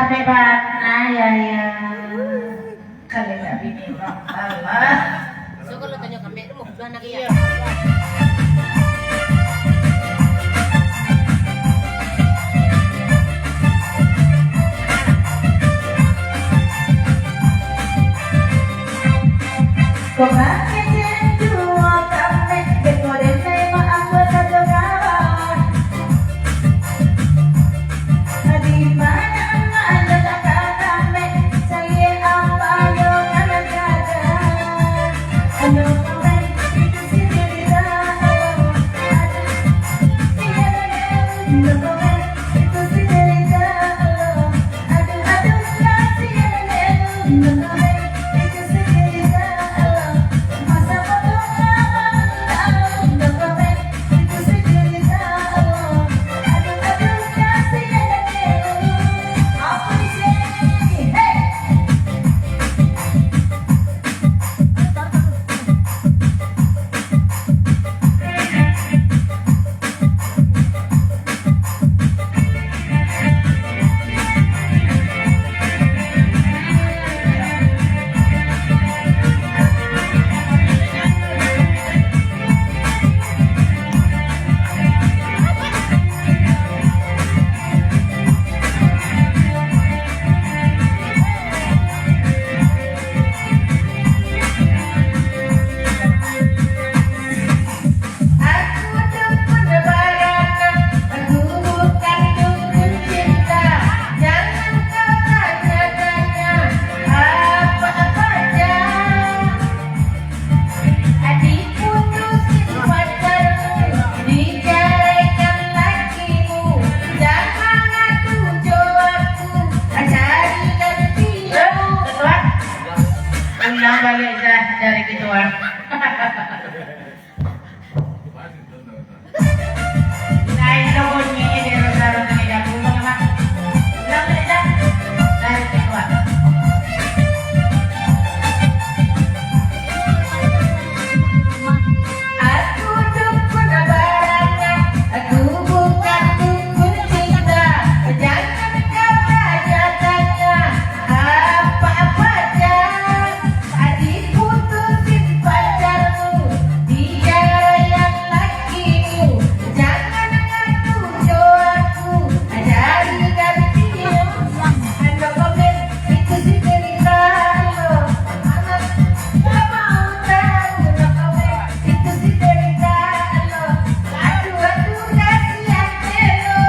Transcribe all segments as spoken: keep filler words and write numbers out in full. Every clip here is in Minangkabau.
Sampai bana, ya, ya. Kalau tak bini orang salah. So, kalau tanya kami, lu mau pulang lagi, ya? Iya. Aku dukun barangah, aku bukan dukun cinta. Jangan kau tanya-tanya apa-apa ja. Diputusin pacarmu, dijaraikan lakimu. Jangan ngadu jo aku, cari ganti. Ketua, ulang baliak dah dari ketua. Lain lo bunyi di roda-roda di dapur, Bang, Bang. Ulang baliak dah. Dari ketua. Aku dukun barangah, aku bukan dukun cinta. Jangan kau tanya-tanya apa-apa ja. Diputusin pacarmu, dijaraian lakimu. Jangan ngadu jo aku, cari ganti. Ando komen, itu si cerita lo. Anak, gak mau tahu, no komen. Itu si cerita lo. Aduh, aduh, kasihan lo.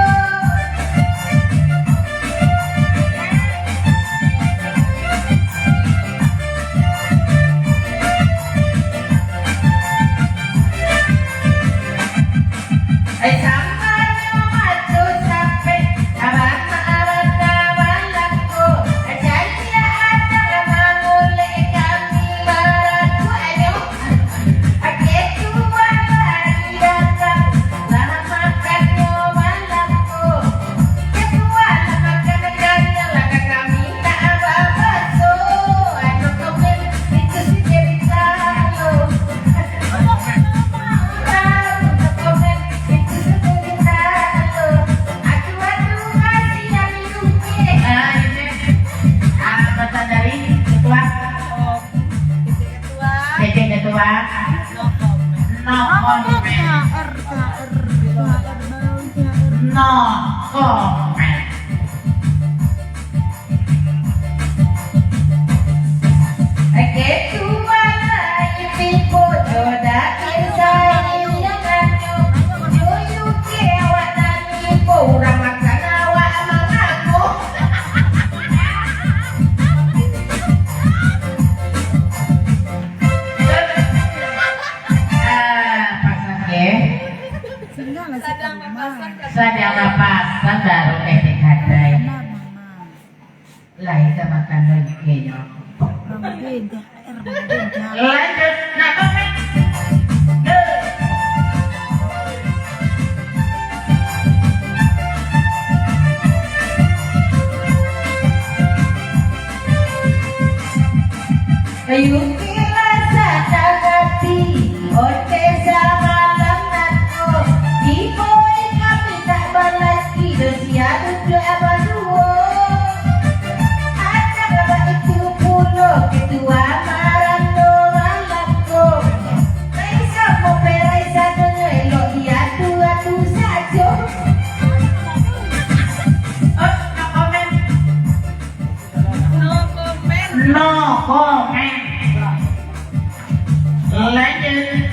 Eh, sampai mato sampai, abang, abang, abang, ko. Cari ada mangulek kami baraku, ayo. Oke, tuan hari datang, lah makannyo malam ko. Ketua lah makan kanyang, lah ka kami tak babaso. Anu komen, itu si cerita lo. Tahu no komen, itu si cerita lo. Aduh, aduh, kasihan Yuke. Ah, ini. Ah, pesan dari ketua. Cecek ketua. No comment. No comment. Ketua lain tipu jodoh insani. Joyu ke awak tadi, urang makan awak mangaku. Ah, pasan ke? Sadang papasan baru. Sadang papasan baru, eh, kadai. Lai ka makan lagi kayaknya. Lanjut, nak komen. Yuki rasa tak hati, ote samalam nako, di boy kami tak balaki, dosia duduk baduo. No comment. Lanjut.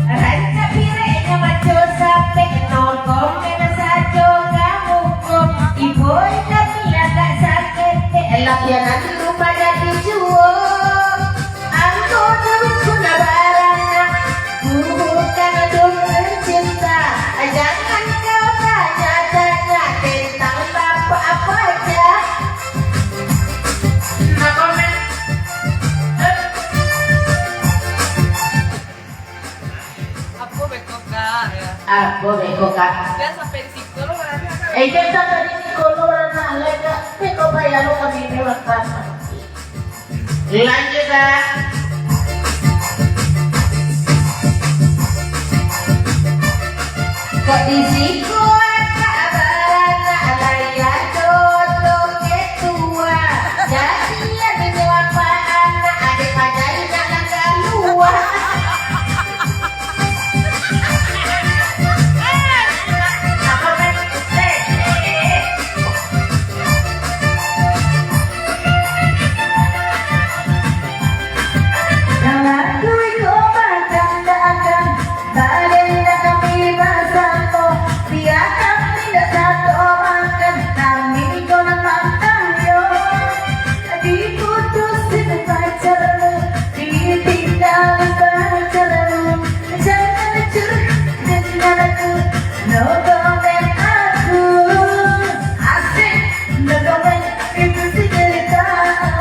Rancak pireknyo maco sapek, no comment sajo ka muko. Ibo kami agak sakik, lapianan rumah jadi juo. Angku dukun baranak, bukan dukun cinta. Jangan kau tanya-tanya tentang bapak paja. Nah, komen. Apo beko, Kak? Apo beko, Kak? Jan sampai di siko lo, Kak. Eh, jan sampai di siko lo, Kak. Beko payah lo kami lewat. Lanjut, Kak. Kok di siko akak baranak, lai ado dompet tua. Jadi, ado nyawa anak, adek pajai nak langgar luar. Apa, Mat? Eh, eh, eh. Kalau aku iko batandaakan, badan indak kami basamo, biakan indak sato makan, kami ko nan mantang yo. Diputusin pacarmu, ditinggal pacarmu, jangan curhat dengan aku, no comment aku. Asik, no comment. Itu si derita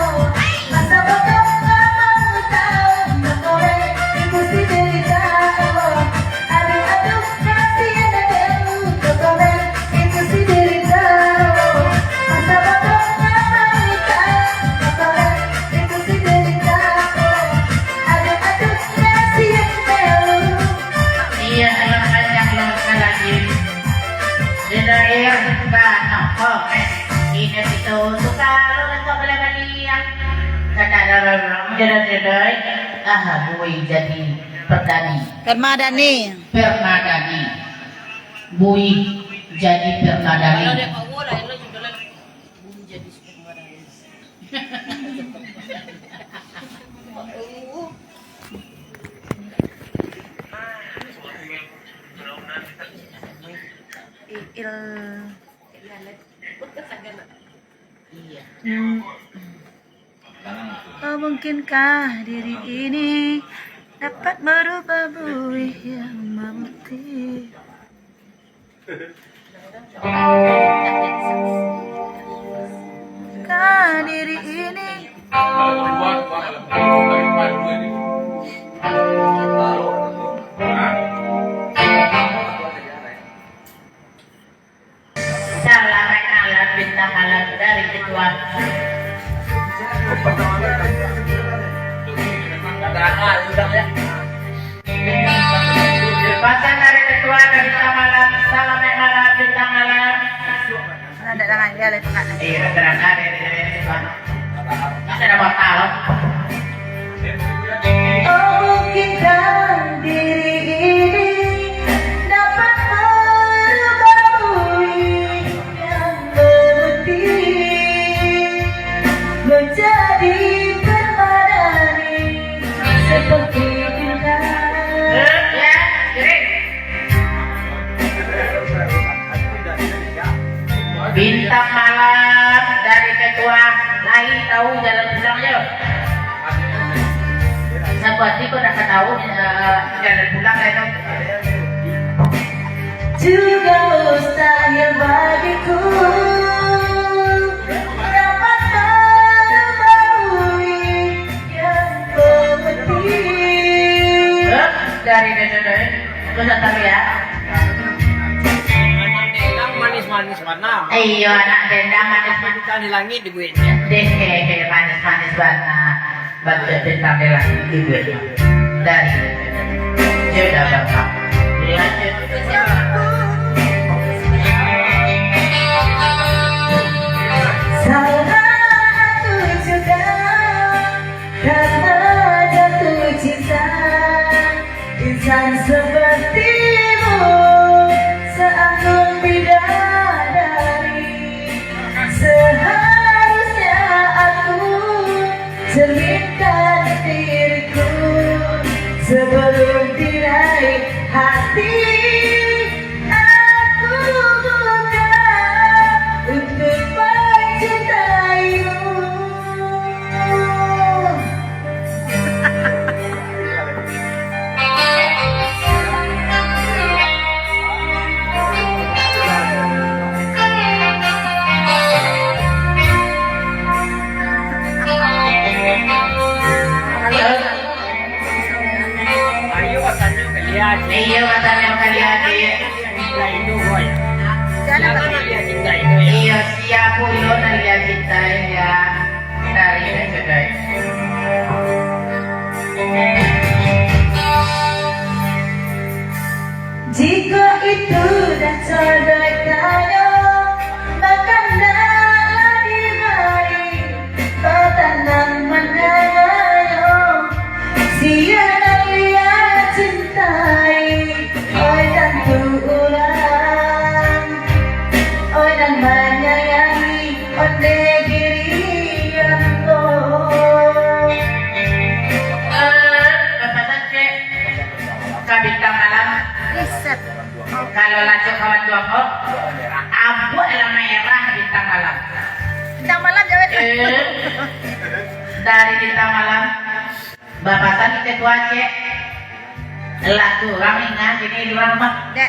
lo. Masa bodoh nggak mau tahu. No comment. Itu si derita lo. Aduh, aduh, kasihan dek lu. No comment. Itu si derita lo. Masa bodoh nggak mau tahu. No comment. Itu si derita lo. Aduh, aduh, kasihan dek lu. Iya, kalau panjang lo lagi. Di daerah Banok, oke. Ini itu untuk kalau untuk beli-belian. Kada ada orang, kada ada. Ah, Bui jadi Permadani. Permadani. Permadani. Bui jadi Permadani. Kalau dia power lah, lo juga lah. Bui jadi Permadani. Il- Hmm. Oh, mungkinkah diri ini dapat merubah buih yang memutih? Kah diri ini Salam malam bintang malam dari ketua. Pesan dari ketua dari bintang malam, salam malam bintang malam. Ada tangan dia, ada tangan. Iya, terang ada di dalam. Ada bakal. Oh, mungkinkah diri ini dapat merubah buih yang memutih menjadi permadani seperti indah? Ya, jadi. Bintang malam dari ketua, lai tahu jalan pulang yo. Sabab iko dah ka tahu, eh, jalan pulang yo. Juga mustahil bagiku dapat merubah buih yang memutih. Eh, dari dendam, eh. Terus satu ya. Anak dendam manis-manis bana. Iyo, anak dendam manis-manis. Bintang di langit dibueknyo. Deh, eh, eh, manis-manis bana. Batua bintang di langit dibueknyo. Dari sudah bapak. Dilanjut. Salah aku juga karena jatuh cinta. Insan sepertimu seanggun bidadari. Ya pulo nan Lia cintai, ya. Dari Daco Doik. Jikok itu Daco Doik tanyo, mako ndaklah dibari, batanang mananyo. Sia nan Lia cintai, oi tantu urang, oi nan manyayangi onde diri ambo. Eh, bapasan cek ka Bintang Malam. Riset. Kalau lacok kawan tu ambo, abuak lah merah Bintang Malam. Bintang Malam jawab. Eh, dari Bintang Malam. Bapasan di ketua cek. Lah tu urang ingah kini di urang mah. Dek.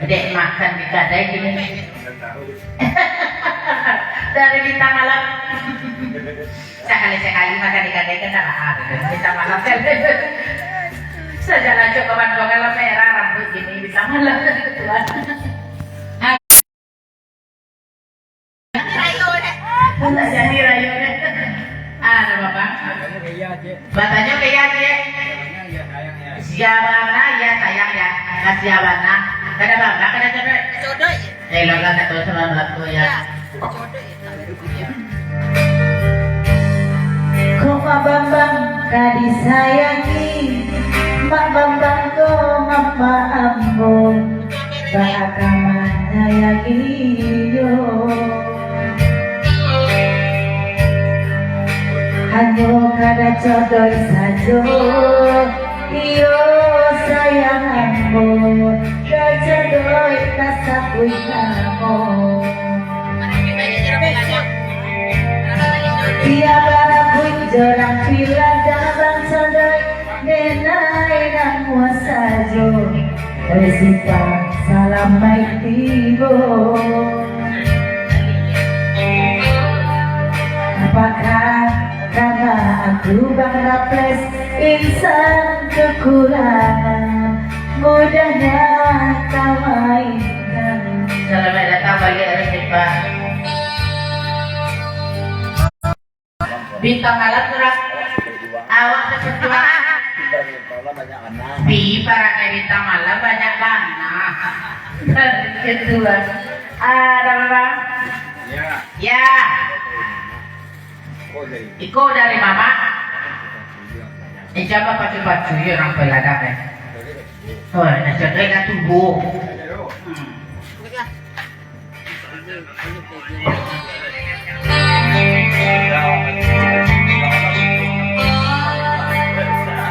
Dek makan di kadai kini. Dari Bintang Malam. Sakali-sakali makan di kadai kan dah lah. Bintang Malam kan. Sajalan cok kawan dua kalau merah rambut kini Bintang Malam dari ketua. Bukan jadi rayo deh. Ah, ada bapak. Batanyo ka iya, Cik. Siapa na, iya sayang ya. Nah, siapa na? Kada bangga, kada codoi. Codoi. Eh, lo kan kata sama belaku ya. Codoi. Kok Mak Bambang ka disayangi, Mak Bambang ko mama ambo. Baa ka manyayangi iyo. Hanyo ka Daco Doik sajo, iyo sayang ambo, Daco Doik tasabuik namo. Tiap barabuik jo urang pilah, Daco Doik, denai namuah sajo. Resipa salamaik tibo. Apakah karena aku Bang Raples insan kekurangan, mudahnya kau mainkan? Salamaik datang baliak Resipa. Bintang Malam tu lah. Awak seperti apa? Pi, parangai Bintang Malam banyak bana. Ketua. Ada apa? Ya. Ya. Iko dari mama. Eh, siapa pacu-pacu? Ya, orang peladang, eh. Oh, nak cakap dah tubuh. Hmm.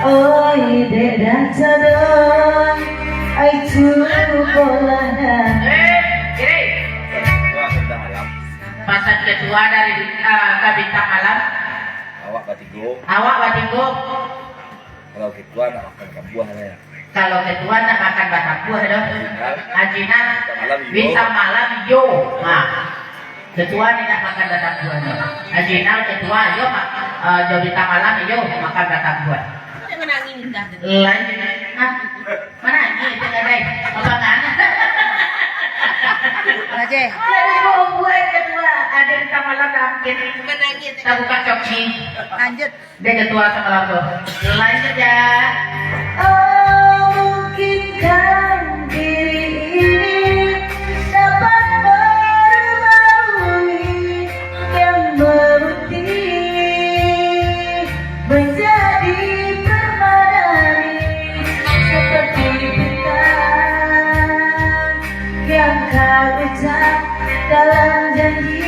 Oi, dek Daco Doik, ai cubolah nah. Pasan ketua dari, ah, ka Bintang Malam. Awak batigo. Awak batigo. Kalau ketua nak makan kabuah lah ya. Kalau ketua nak makan batapuah doh. Ajinal. Bintang Malam iyo. Bintang Malam iyo. Ha. Ketua ni nak makan batapuah doh. Ajinal ketua iyo mak, eh, jo Bintang Malam iyo makan batapuah. Lain. Ha. Mana ni itu kadai? Apa kan? Raja. Jadi mau buat ketua ada Bintang Malam dah mungkin. Kita buka coki. Lanjut. Dia ketua sekolah tu. Lanjut ya. Oh, mungkinkah diri ini dapat berbahagia, yang memutih menjadi permadani seperti bintang yang kau ucap dalam janji